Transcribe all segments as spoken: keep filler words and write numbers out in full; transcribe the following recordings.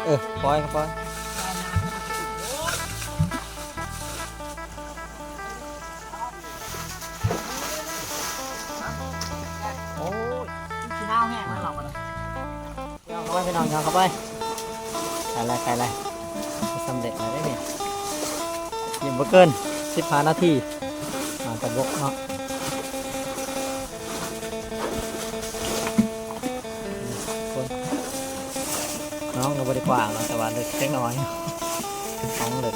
เออ ปล่อยก็ปล่อย โอ้ย ขี้หนาวแฮงแล้วเราอะนะ เอาเข้าไปพี่น้อง เอาเข้าไป ไปเลย ไปเลย สำเร็จแล้วเด้นี่ กินบ่เกินสิบห้านาที หมานปลาบกเนาะ คน น้องก็บ่ได้กว้างเนาะ แต่ว่าเลิกเล็กน้อย ของเลิก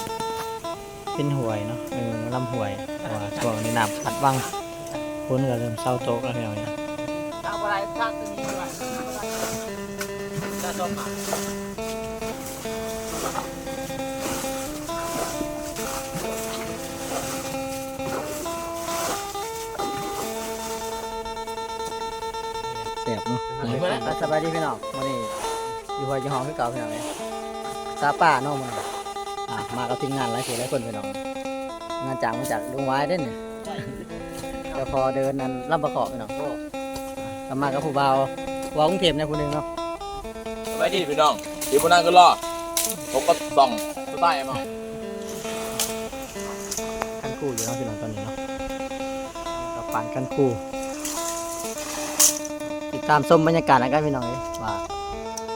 เป็นห้วยเนาะ เออ ลำห้วย เพราะว่าช่วงนี้น้ำขาดวัง ฝนก็เริ่มเซาตกแล้วพี่น้องเนี่ย เอาอะไร พักตรงนี้ดีกว่า จะจมอ่ะ แซ่บเนาะ สบายดีพี่น้อง วันนี้อยู่ห้วยอยู่ห้องคือเก่าพี่น้องเนี่ย ซาป้าเนาะมื้อนี้ อ่ะ มากับทีมงานหลายคนหลายคนพี่น้อง งานจ้างมาจากดงหวายเด้นี่ เจ้าพ่อเดินนั่นลำปะเคาะพี่น้อง โอ้ ก็มากับผู้บ่าว ผู้บ่าวกรุงเทพฯเนี่ยผู้หนึ่งเนาะ สบายดีพี่น้อง ที่ผู้นั่งก็รอ ผมก็ส่องสไตล์มา คันคูอยู่เนาะพี่น้องตอนนี้เนาะ กับปานคันคู ติดตามชมบรรยากาศแล้วกันพี่น้องเอ้ย ว่า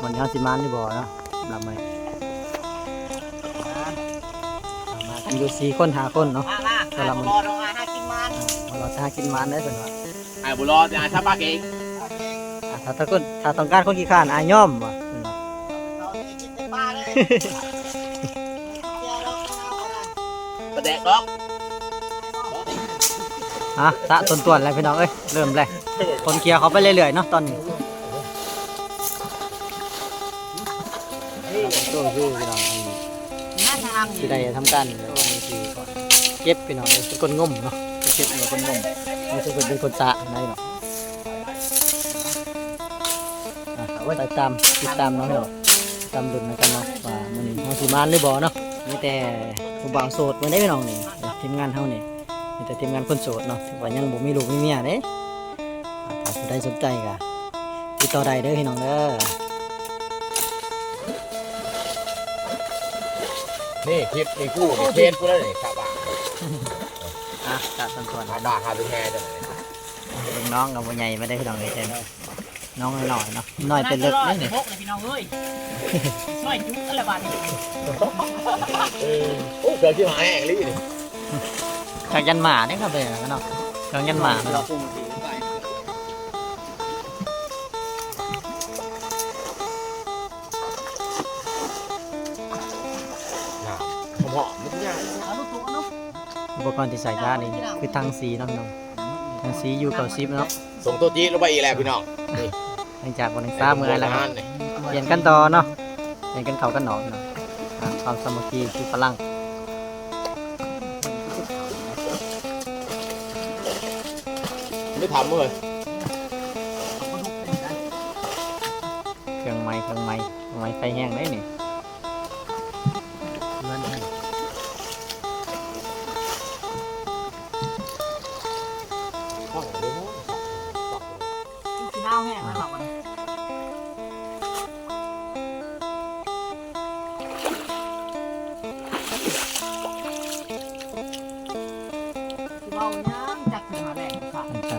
มันยังสิมานหรือบ่เนาะ สำหรับมื้อนี้ มากันอยู่สี่คนห้าคนเนาะ มามา สำหรับมื้อนี้ รอรอหากินมัน อ่า รอหากินมันได้เพิ่นว่า ไอ้บุรอจะหาชาวบ้านเอง อ่ะ ถ้า ถ้าคน ถ้าต้องการคนขี้คร้าน อ่ะ ยอมว่ะเพิ่นว่า เอาไปกินในป่าเลย ปลาแดกดอก อ่ะ สะต้นตวนแล้วพี่น้องเอ้ย เริ่มเลย คนเคลียร์เขาไปเรื่อยๆเนาะตอนนี้ ช่วงที่พี่น้อง มาทาง ที่ได้ทำการแบบว่านี่คือเก็บพี่น้องเป็นคนงมเนาะ เก็บเป็นคนงม ไม่ใช่คนเป็นคนสะนะพี่น้อง อ่ะ เอาไว้ติดตาม ติดตามเนาะพี่น้อง ตามลุ้นแล้วกันเนาะ ว่ามื้อนี้เฮาสิมานหรือบ่เนาะ มีแต่ผู้บ่าวโสดมื้อนี้พี่น้องนี่ ทีมงานเฮานี่ มีแต่ทีมงานคนโสดเนาะ ที่ว่ายังบ่มีลูกมีเมียเด้ ถ้าผู้ใดสนใจก็ติดต่อได้เด้อพี่น้องเด้อ นี่คลิปนี่กูนี่เทรนกูแล้วนี่ครับว่า อ่ะ ตัดส่วนๆ มาด่าหาดูแฮจังเลย เบิ่งน้องกับบ่ใหญ่มาได้พี่น้องเลยเช่น น้องน้อยๆเนาะ น้อยเป็นเลิก น้อย เด้อนี่ หกเลยพี่น้องเอ้ย น้อยจุ๊กอะไรบาดนี้ เออ โอ้ เกิดที่หาแห้งลี่นี่ จากยันหมาเนี่ยครับเลยเนาะ จากยันหมาเนาะ หอมๆ มันง่าย เอาลูกโตเนาะ อุปกรณ์ที่ใส่ยานี่คือถังสีเนาะพี่น้อง ถังสี ยู เก้าสิบเนาะ ส่งตัวจี๊ดลงไปอีกแล้วพี่น้อง นี่ หลังจากวันนี้สามมื้อแล้วครับ เปลี่ยนกันต่อเนาะ เปลี่ยนกันเข้ากันออกเนาะ อ่า ความสามัคคีคือพลัง ไม่ทำเลย เครื่องไม้ เครื่องไม้ เครื่องไม้ไฟแห้งได้นี่ ขี้หนาวแห้งแล้วเราอะนะ สิเว้าหยังจักสิหาแหล่งค่ะ มันจะ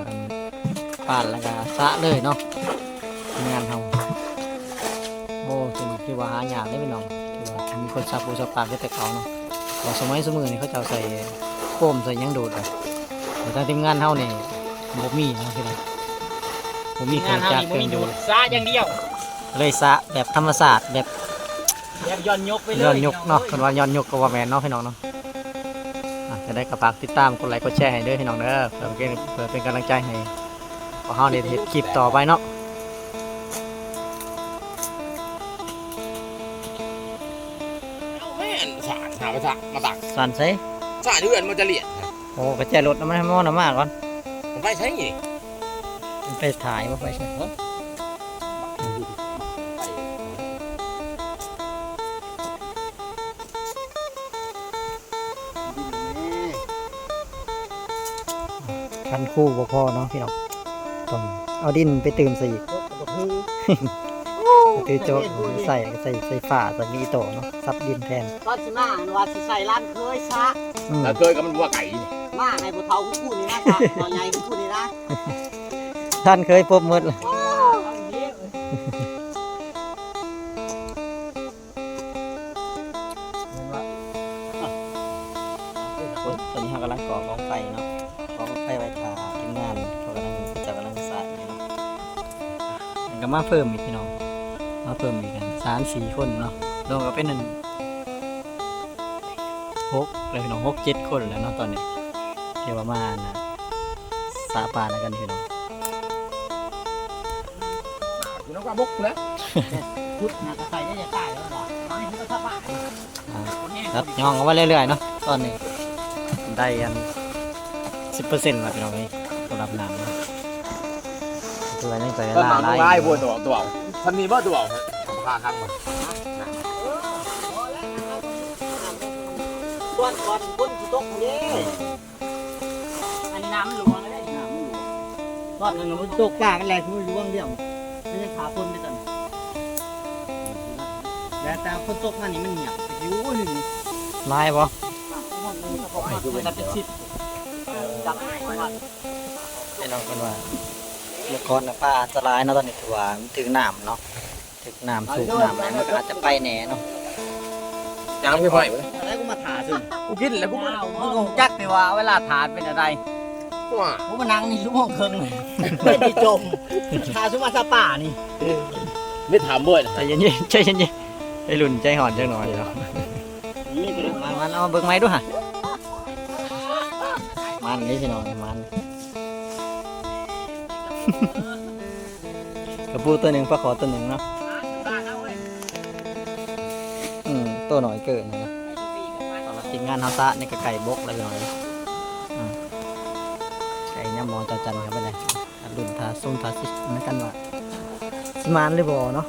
ปาดแล้วก็สะเลยเนาะ งานเฮา โอ้ เป็นที่ว่าหายากเด้พี่น้อง ที่ว่ามีคนสะปูสะปากก็แต่เก่าเนาะ ว่าสมัยสมือนี่เขาเจ้าใส่โฟมใส่หยังดูดอะ แต่ทางทีมงานเฮานี่บ่มีเนาะพี่น้อง บ่มีเครื่องจักรเครื่องดูด สะอย่างเดียว เลยสะแบบธรรมชาติแบบ แบบย้อนยุคไปเลย ย้อนยุคเนาะ เพิ่นว่าย้อนยุคก็ว่าแม่นเนาะพี่น้องเนาะ อ่ะ จะได้ก็ฝากติดตามกดไลค์กดแชร์ให้เด้อพี่น้องเด้อ เพื่อเป็น เพื่อเป็นกำลังใจให้พวกเฮาได้เฮ็ดคลิปต่อไปเนาะ เอาแม่นสารหาไปสารมาตัก สารใส่ สารเฮือนมันจะเลียดนะ โอ้ กระแจรถเอามาให้หมอน้ำมาก่อน ผมไปใช้นี่ มันไปถ่ายบ่ไปใช่ ฮะ คันคูบ่พอเนาะพี่น้อง ต้องเอาดินไปเติมใส่อีก รถกระบะคือ ก็คือโจ๊กใส่ ใส่ ใส่ฝา ใส่มีโตเนาะ ซับดินแทน ตอนสิมาอันว่าสิใส่ร้านเคยซะ อืม แล้วเคยก็มันว่าไก่นี่ มาไงผู้เฒ่าผู้กูนี่นะซะ ตอนใหญ่ผู้กูนี่นะ ท่านเคยพบหมดเลย โอ้ย ตอนนี้เรากำลังก่อกองไฟเนาะ ก่อกองไฟไว้ถ่าทีมงาน เขากำลัง เขากำลังสร้างอยู่เนาะ มันก็มาเพิ่มอีกพี่น้อง มาเพิ่มอีกกันสามสี่คนเนาะ รวมก็เป็นนั่นหกเลยพี่น้อง หกเจ็ดคนแล้วเนาะตอนนี้ ที่ว่ามานะ สาปานกันพี่น้อง อยู่นอกว่าบกนะ พุทธนะกระใสได้จะตายแล้วหรอ ตอนนี้พุทธสบาย อ่า ครับ ย่องเอาไว้เรื่อยๆเนาะ ตอนนี้ ได้กันสิบเปอร์เซ็นต์แล้วพี่น้องเอ้ย สำหรับน้ำเนาะ คือว่ายังใช้เวลาหลาย ต้นไม้มันหลายบัวตัว ตัว พันนี้บ่ตัว พาทางมา ก้อนก้อนก้นสิตกเด้ อันนี้น้ำหลวงเลย น้ำหลวง ก้อนนั้นมันตกปลากันแหละ คือหลวงเดียว มันยังขาคนไปก่อน แล้วแต่คนตกมานี่มันเงียบ ไปอยู่หนึ่ง หลายบ่ มันจะเป็นสิบ จับไว้ก่อน พี่น้องเพิ่นว่า เมื่อก่อนน่ะปลาอันตรายเนาะ ตอนนี้ถือว่ามันถือน้ำเนาะ ถือน้ำสูบน้ำอะไรมันก็อาจจะไปแหน่เนาะ ยังไม่ไหวเว้ย อะไรกูมาถ่าซึ่ง กูกินแล้วกูมา มึงคงจักแต่ว่าเวลาถ่าเป็นอะไร ว้า กูมานั่งนี่ชั่วโมงครึ่ง ไม่ได้จม ถ่าซุมาสปานี่ ไม่ถามบ่อยนะ ใจเย็นๆ ใจเย็นๆ ไอ้รุ่นใจห่อนจังหน่อยเนาะ นี่เป็น มัน มันเอาเบิ่งไม้ดูฮะ มันนี่พี่น้อง มัน กระปูตัวหนึ่ง ปลาขอตัวหนึ่งเนาะ อืม ตัวน้อยเกินนะ สำหรับทีมงานเฮาซะนี่ก็ไก่บกแล้วพี่น้อง อืม ไก่ย่ำหมอจอจันครับไปเลย รุ่นทาส้มทาสินั่นกันว่า สิมานหรือบ่เนาะ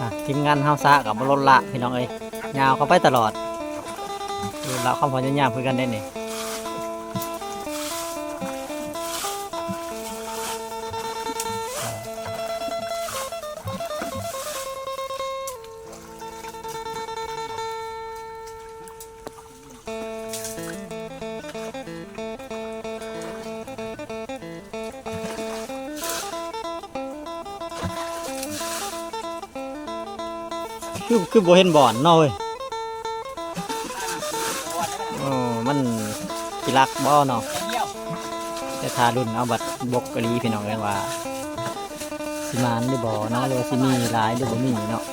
อ่ะ ทีมงานเฮาซะกับบ่ลดละพี่น้องเอ้ย ยาวเข้าไปตลอด ลดละความพยายามคือกันได้นี่ คือ คือบ่เห็นบ่อนเนาะเว้ย โอ้ มันสิลักบ่เนาะ แต่ถ้ารุ่นเอาบัดบกกะลีพี่น้องเอ้ยว่า สิมานหรือบ่เนาะ หรือว่าสิมีหลายหรือบ่มีเนาะ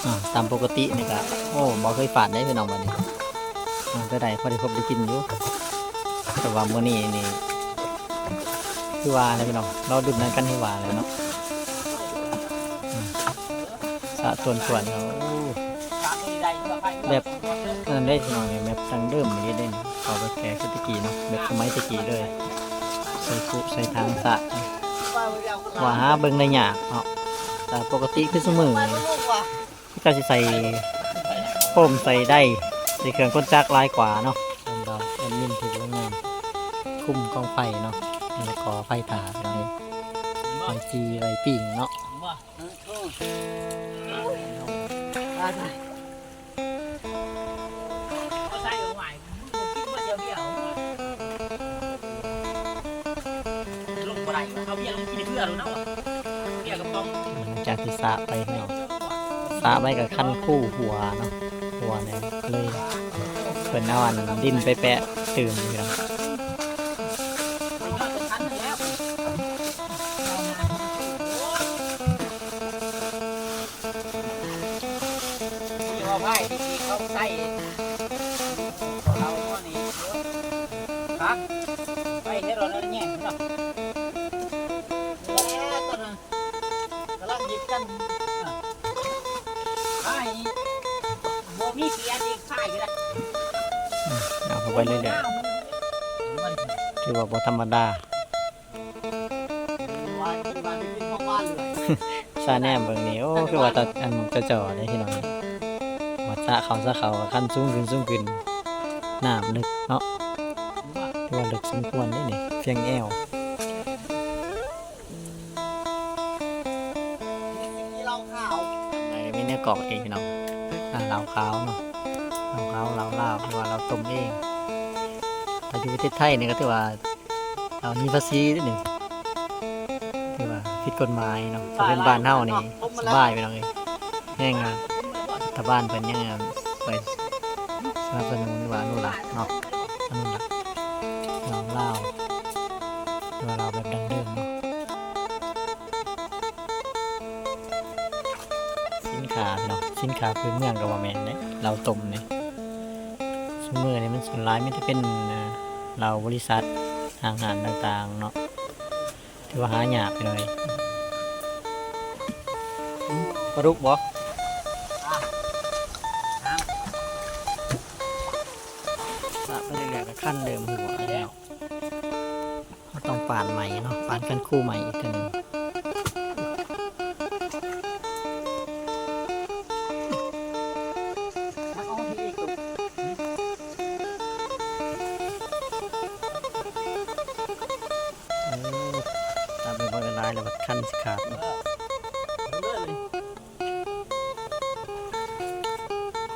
อ่า ตามปกตินี่ก็ โอ้ บ่เคยพลาดได้พี่น้องบัดนี้ อ่า ก็ได้พอได้พบได้กินอยู่ แต่ว่ามื้อนี้นี่ คือว่าอะไรพี่น้อง เราดุนนั้นกันที่ว่าเลยเนาะ อืม สะส่วนส่วนเนาะ โอ้ แบบ นั่นได้พี่น้องเนี่ย แบบดั้งเดิมเลยเด้ เขาไปแก่คือตะกี้เนาะ แบบสมัยตะกี้เลย ใส่คุใส่ถังสะ ว่าหาเบิ่งได้ยากเนาะ แต่ปกติคือซุมื้อนี่ ก็สิใส่โฟมใส่ได้ ใส่เครื่องกลจักรหลายกว่าเนาะ เป็นดอกแอดมินที่โรงงานคุมกองไฟเนาะ แล้วก็ไฟถ่านเนาะ ไฟจีไฟปิ้งเนาะ ลงบ่ได้ เอาเบียร์ลงกินเพื่อแล้วนะ เบียร์กระป๋อง หลังจากที่สระไปเนาะ สระไปกับคันคู่หัวเนาะ หัวเนี่ยเลย เพิ่นเอาอันดินไปแปะตื่มอยู่เนาะ ที่เขาไพ่ที่เขาใส่เรานี่ ฮะ ไปเฮ็ดเอาแล้วแย่งเนาะ แล้วตอนนั้นกำลังหยิบกัน อ่ะ ไพ่บ่มีเสียดีไพ่ก็ได้ อืม เอาเข้าไปเรื่อยๆ ถือว่าบ่ธรรมดา ซาแนมเบิ่งนี่ โอ้ คือว่าตา อันเจ้าๆเด้พี่น้อง ว่าสระเขาสระเขา ขั้นสูงขึ้นสูงขึ้น น้ำลึกเนาะ ถือว่าลึกสมควรเด้นี่ เพียงแอว อันนี้มีเนื้อกรอกเองพี่น้อง อ่า เหล้าขาวเนาะ เหล้าขาว เหล้าลาว หรือว่าเหล้าต้มเอง ถ้าอยู่ประเทศไทยนี่ก็ถือว่า เอาหนีภาษีนิดหนึ่ง ถือว่าผิดกฎหมายเนาะ ถ้าเป็นบ้านเฮานี่สบายพี่น้องเอ้ย แฮงอะ รัฐบาลเพิ่นยังไปสนับสนุนหรือว่าอนุรักษ์เนาะ อนุรักษ์เหล้าลาว หรือว่าเหล้าแบบดั้งเดิมเนาะ สินค้าพี่น้อง สินค้าพื้นเมืองก็ว่าแม่นเด้ เหล้าต้มนี่ ซุมื้อนี่มันส่วนหลายมีแต่เป็น เอ่อ เหล้าบริษัท ห้างร้านต่างๆเนาะ ถือว่าหายากไปหน่อย ปลาดุกบ่ สระไปเรื่อยๆก็คันเริ่มหัวแล้ว เราต้องฝานใหม่เนาะ ฝานคันคูใหม่อีกเทื่อหนึ่ง เออ ตามไปบ่ได้หลายแล้ว คันสิขาด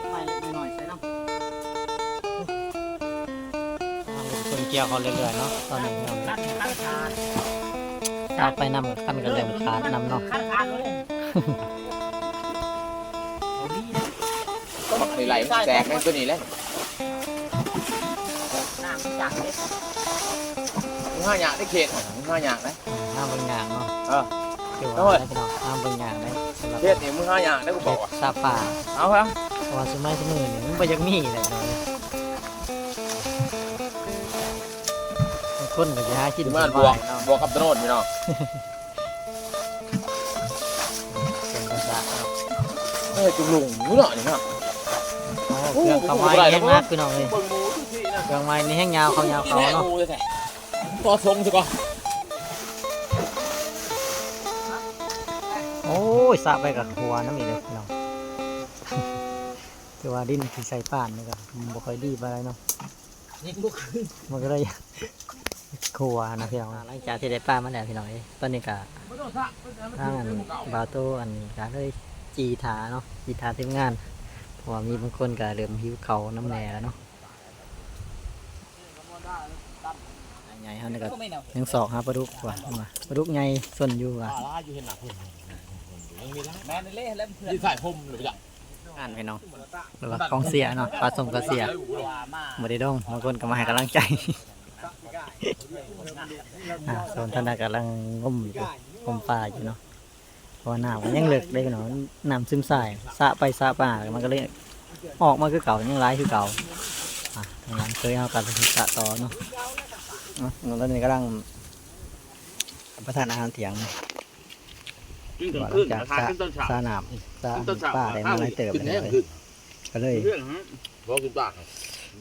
ใหม่เล็กหน่อยใส่น้ำ คนเกี่ยวเขาเรื่อยๆเนาะ ตอนนี้เนาะ ขั้นขั้นขาด เอาไปนำ ขั้นกันเริ่มขาดนำเนาะ ขั้นขาดเลย บักนี่ไหลมันแตกแม่งตัวนี้แหละ น้ำมันจังเลย มึงห้าอย่างได้เขต มึงห้าอย่างนะ ห้ามบางอย่างเนาะ เออ คือว่า โอ้ย อะไรพี่น้อง ห้ามบางอย่างเลย สำหรับ เขตนี่มึงห้าอย่างได้กูบอกว่า ซาปา เอาครับ เพราะว่าสมัยสมัยนี่มันบ่ยังมีเลยเนาะ บางคนก็จะหากิน ทีมงานบวก สบายเนาะ บวกกับโดรนพี่น้อง เป็นภาษาครับ เอ้ย จุ่มลุงอยู่เนาะนี่เนาะ โอ้ เครื่องเข้าไม้แห้งนักพี่น้องเอ้ย เบิ่งหมูทุกทีนะ เครื่องไม้นี่แห้งยาวเขายาวเขาเนาะ ต่อทรงซะก่อน โอ้ย สระไปกับหัวน้ำอีกเลยพี่น้อง คือว่าดินที่ใส่ป่านนี่ก็บ่ค่อยดีปานใดเนาะ นี่ลูก มันก็เลย ขัวนะพี่น้อง หลังจากที่ได้ปลามาแล้วพี่น้องเอ้ย ตอนนี้ก็ทางอันบ่าวโตอันก็เลยจี่ถ่าเนาะ จี่ถ่าทีมงาน เพราะว่ามีบางคนก็เริ่มหิวข้าวนำแหน่แล้วเนาะ ใหญ่เฮานี่ก็ยังซอกหาปลาดุกว่ะ มา ปลาดุกใหญ่ซ่อนอยู่ว่ะ แม่นเลยแล้วเพื่อน ที่ใส่ผมหรือเปล่า อ่านพี่น้อง หรือว่ากองเชียร์เนาะ ปลาส้มกองเชียร์ บ่ได้ดอง บางคนก็มาให้กำลังใจ อ่า โซนทางนั้นกำลังงมอยู่ งมปลาอยู่เนาะ เพราะว่าน้ำมันยังเลิกเด้พี่น้อง น้ำซึมซาบ สระไปสระมา มันก็เลยออกมาคือเก่า ยังหลายคือเก่า อ่ะ ทางนั้นเคยเอากันสระต่อเนาะ เนาะ ตอนนี้กำลังรับประทานอาหารเที่ยง กินกลางคืน หลังจาก ราคา สระ ขึ้นตอนเช้า สระน้ำ สระ ขึ้นตอนเช้า ปลาได้มาหลายเติบ ขึ้นแน่ เลย ขึ้น ก็เลย เรื่องฮะ บ่กินปลาครับ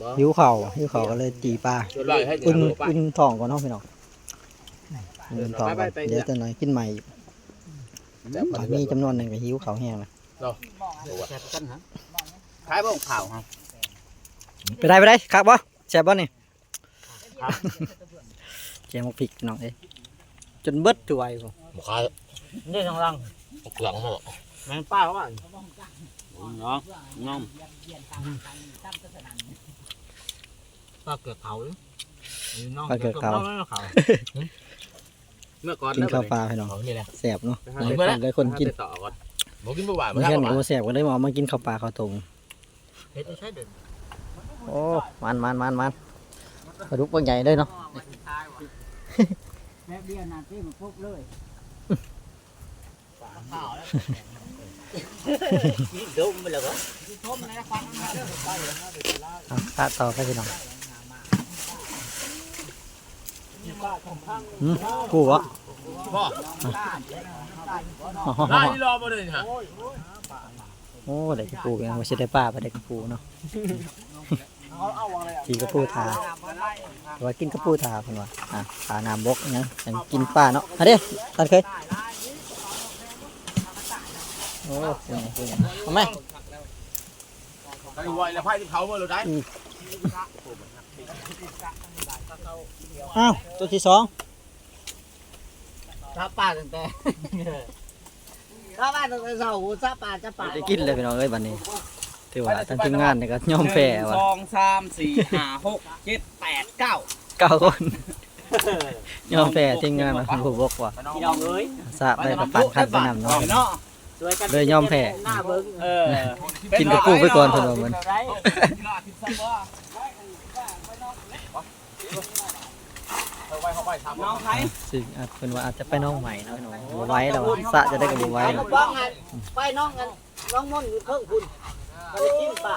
บ่ หิวข้าว หิวข้าวก็เลยจี่ปลา ส่วนหลายให้ อุ่น เดี๋ยวปลา อุ่นท้องก่อนเนาะพี่น้อง เออ เดี๋ยวต่อไป ไป ไป เดี๋ยวจะหน่อยกินใหม่ เดี๋ยว มีจำนวนหนึ่งก็หิวข้าวแห้งนะ เนาะ แซ่บกันฮะ ขายบ่ข้าวฮะ ไปได้ ไปได้ ครับบ่ แซ่บบ่นี่ ครับ แกงหมกพริกพี่น้องเอ้ย จนเบิดถ้วยพุ้น บ่ขาย นี่ทางหลัง เอาเครื่องมาบ่ แม่นป้าว่า น้อง น้อง ปลาเกือกเขาเด้อ น้อง ปลาเกือกเขา เกือกเขา เมื่อก่อน กินข้าวปลาพี่น้อง เอานี่แหละ แซ่บเนาะ ไปหา หลายคน หลายคนกิน ไปต่อก่อน บ่กินบ่หวาน มื้อเช้านี่ก็บ่แซ่บ ก็เลยมา มากินข้าวปลาข้าวต้ม เฮ็ดให้ใช้เด่น โอ้ มัน มัน มัน มัน ปลาดุกตัวใหญ่เลยเนาะ แบบเดียวนะ ที่มันปุ๊บเลย ดมไปแล้วก็ เอา ตะต่อไปพี่น้อง อืม กูวะ บ่ อ๋อ ได้รอบ่ได้นี่ฮะ โอ้ ได้กระปูยังบ่สิได้ปลา ไปได้กระปูเนาะ จีกระปูทา ว่ากินกระปูทาเพิ่นว่า อ่ะ ปลาน้ำบกยัง ยังกินปลาเนาะ เอาเด้ ตัดเคย โอ้ คุณคุณเอาไหม ไอ้วัวไอ้ละไพ่ที่เขาเมื่อเราได้ อืม อ้าว ตัวที่สอง ซาปลาตั้งแต่ซาปลาตั้งแต่เช้าโอ้ซาปลาซาปลา ได้กินเลยพี่น้องเอ้ยบัดนี้ ถือว่าทางทีมงานนี่ก็ยอมแพ้ว่ะ สองสามสี่ห้าหกเจ็ดแปดเก้า เก้าคนยอมแพ้ทีมงานมันผู้บกว่ะ พี่น้องเอ้ย สะไปกับปานคันไปนำเนาะ เนาะ ช่วยกัน เลยยอมแพ้ หน้าเบิ่ง เออ กินกับกู้ไปก่อนเพิ่นว่ามัน น้องไทย ซึ่งอาจเพิ่นว่าอาจจะไปหนองใหม่เนาะพี่น้องบ่ไหวแล้วว่ะสะจะได้กับบ่ไหว ไป แล้ว บ้องหันไปน้องกันน้องม่อนอยู่เทิงคุณไปกินปลา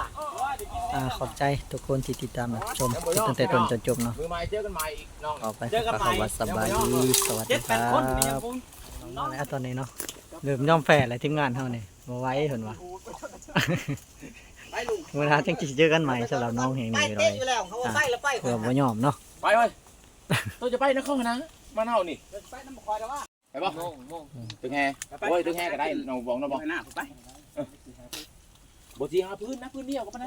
อ่าขอบใจทุกคนที่ติดตามรับชมตั้งแต่ต้นจนจบเนาะ มือใหม่เจอกันใหม่อีกน้อง ขอไปขอกล่าวคำว่าสบายดีสวัสดีครับ เจ็ดแปดคนนี่ยังคง เอาแล้วตอนนี้เนาะเริ่มยอมแพ้แล้วทีมงานเฮานี่บ่ไหวเพิ่นว่า ไปลุง มื้อหน้าจังสิเจอกันใหม่สำหรับน้องแห่ง ไป นี้เล เตะ ย อยู่แล้วเขาว่าไปแล้วไป เพื่อบ่ยอมเนาะ ไปเว้ยตัวจะไปนะเข้านะมาเน่านี่ ไปน้ำคอยแล้วว่า ไปบ่ โมงโมง ตึงแฮโอ้ยตึงแฮก็ได้น้องบอกน้องบอก หน้าไป บ่สิหาพื้นนะพื้นเดียวก็บ่ได้